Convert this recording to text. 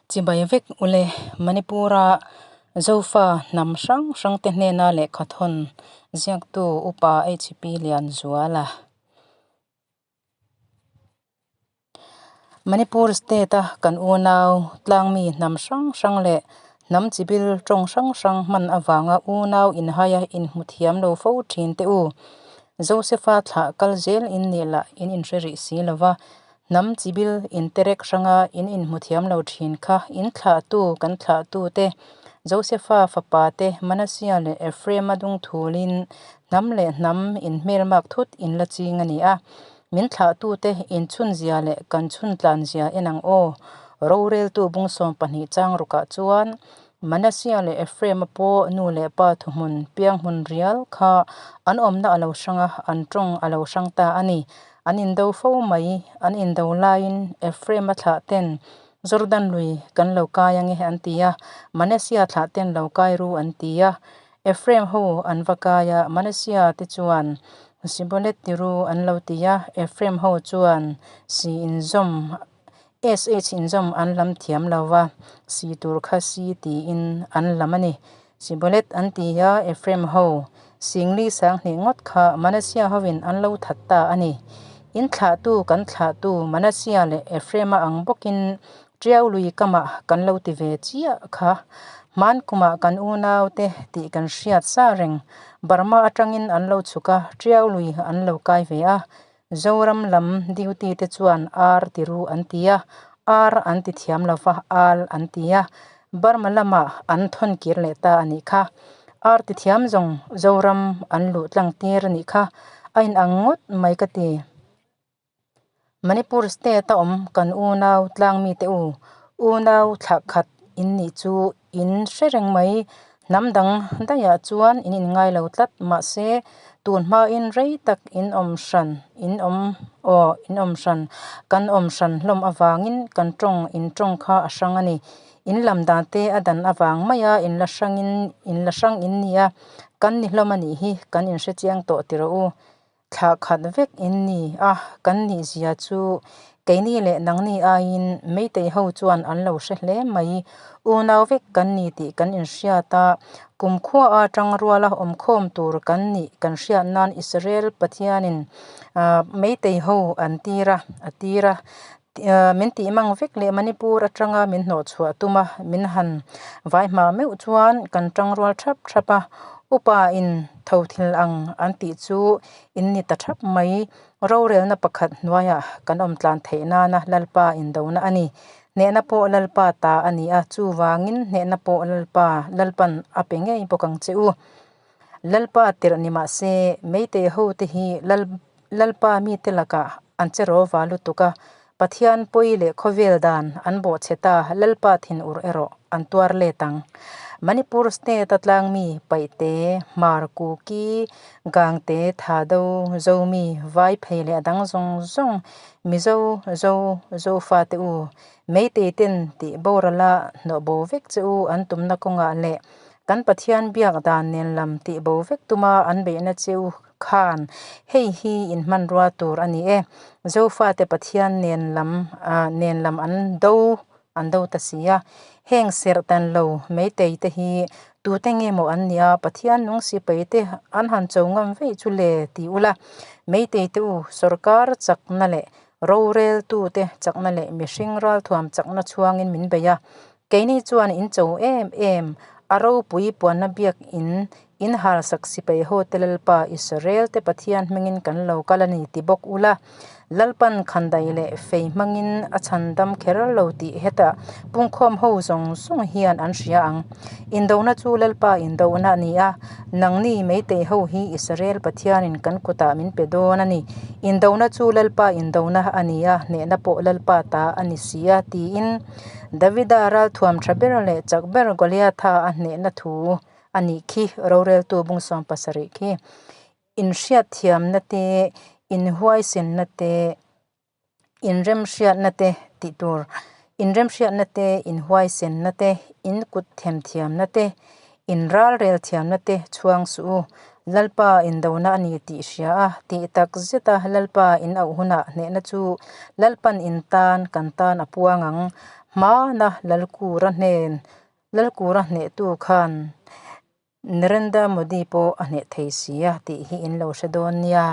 Chibai vek ule Manipur-a Zofa hnam hrang hrangte hnena lehkhathawn ziaktu Upa HP Lianzuala. Manipur state-a kan unau tlangmi hnam hrang hrang leh hnam chibil tawng hrang hrang hman avanga unau inhaia inhmu thiam lo fo thin te u. Josepha thlah kal zel in nih lah in inhre rih si lo va, hnam chibil interek hranga in inhmu thiam lo thin kha in thlahtu kan thlahtu te Josepha fapa te Manasseh leh Ephraim-a dungthulin hnam leh hnam inhmelmak thut in la ching a ni a. Min thlahtute inchhunzia leh kan chhuntlanzia en ang aw. Roreltu bungsawm pahnih chang rukah chuan Manasseh leh Ephraim-a pawh nu leh pa thuhmun pianghmun rial kha an awmna a lo hrang a, an tawng a lo hrang ta a ni. An indo fo mai. An indo laiin Ephraim-a thlahten Jordan lui kan lo kai ange an ti a, Manasseh thlahten lo kai ru an ti a. Ephraim ho an va kai a, Manasseh te chuan Sibolet tiru an lo ti a, Ephraim ho chuan si inzawm, SH inzawm an lam thiam lo va, si tur kha si tiin an lam a ni. Sibolet an ti a, Ephraim ho singli sanghnih ngawt kha Manasseh hoin an lo that ta a ni. In thlahtu kan thlahtu Manasseh leh Ephraim-a ang bawkin Tiau lui kamah kan lo ti ve chiah kha. Hman kumah kan unau te tih kan hriat sa reng. Burma atangin an lo chhuk a, Tiau lui an lo kai ve a. Zoram lam duty te chuan ar ti ru an ti a, ar an ti thiam lo va, al an ti a. Burma lamah an thawn kir leh ta a nih kha. Ar ti thiam zawng Zoram an luh tlang tir a nih kha. A inang ngawt mai ka ti. Manipur state a awm kan unau tlangmi te u, unau thlah khat in nih chu in hre reng mai. Hnam dang daihah chuan in inngai lo tlat mahse tun hmain rei tak in awm hran in awm aw in awm hran kan awm hran hlawm avangin kan tawng in tawng kha a hrang a ni. In lam dan te a dan avang maia in la hrangin in la hrang in nia kan ni hlawm a nih hi kan inhre chiang tawh ti rawh u. Thlah khat vek in ni a, kan nih zia chu keini leh nangni aiin Meitei ho chuan an lo hre hle mai. Unau vek kan ni tih kan inhriat a, kumkhua a tangruala awmkhawm tur kan nih kan hriat nan Israel Pathianin Meitei ho an tir a, a tir a. Min tih mang vek leh Manipur atanga min hnawhchhuah tum a, min han vai hma meuh chuan kan tangrual thap thap a, upa in tho thil ang an tih chu in ni ta thap mai. Rorelna pakhat hnuaiah kan awm tlan theih nana Lalpa indona a ni. Hnehna pawh Lalpa ta a ni a, chuvangin hnehna pawh Lalpa Lalpan a pe ngei bawk ang che u. Lalpa tirh ni mah se, Meitei hote hi Lal Lalpa mite lakah an che rawva lutuk a, Pathian pawi leh khawvel dan an bawhchhe ta, Lalpa thinur erawh an tuar let ang. Manipur state a tlangmi Paihte, Hmar, Kuki, Gangte, Thado, Zomi, Vaiphei leh a dang zawng zawng Mizo, Zo, Zofate u, Meitei ten tih borala hnawh bo vek che u an tumna kawngah leh kan Pathian biak dan nen lam tih bo vek tuma an beihna che u khan hei hi in hmanrua tur a ni e. Zofate Pathian nen lam nen lam an do an do ta si a. Heng serh tan lo meitei te hi tute nge maw an nia Pathian nung sipai te an han cho ngam veih chu le ti ula. Meitei te u sorkar chakna leh roreltute chakna leh mihring ralthuam chakna chhuangin min bei a. Keini chuan in cho em em, a ropui puanna biak in in harsak sipai ho te Lalpa Israel te Pathian hmingin kan lo kal a ni ti bawk ula, Lalpan khandai leh fei hmangin a chhandam kher lo tih hetah pungkhawm ho zawng zawng hian an hria ang. Indona chu Lalpa indona a ni a, nangni Meitei ho hi Israel Pathianin kan kutah min pe dawn a ni. Indona chu Lalpa indona a ni a, hnehna pawh Lalpa ta a ni si a, tiin Davida ralthuam tha ber leh chak ber Goliatha a hnehna thu a nih khi roreltu bungsawm pasarih khi inhriatthiamna te, inhuaisenna te, inremhriatna te tih tur inremhriatna te, inhuaisenna te, inkut themthiamna te, inralrel thiamna te chhuang suh u. Lalpa indona a ni tih hria a, tih tak zeta Lalpa in auh hunah hnehna chu Lalpan in tan kan tan a puang ang. Hmana Lalkura hnen Lalkura hnehtu khan Narendra Modi pawh a hneh thei sia tih hi in lo hre dawn nia.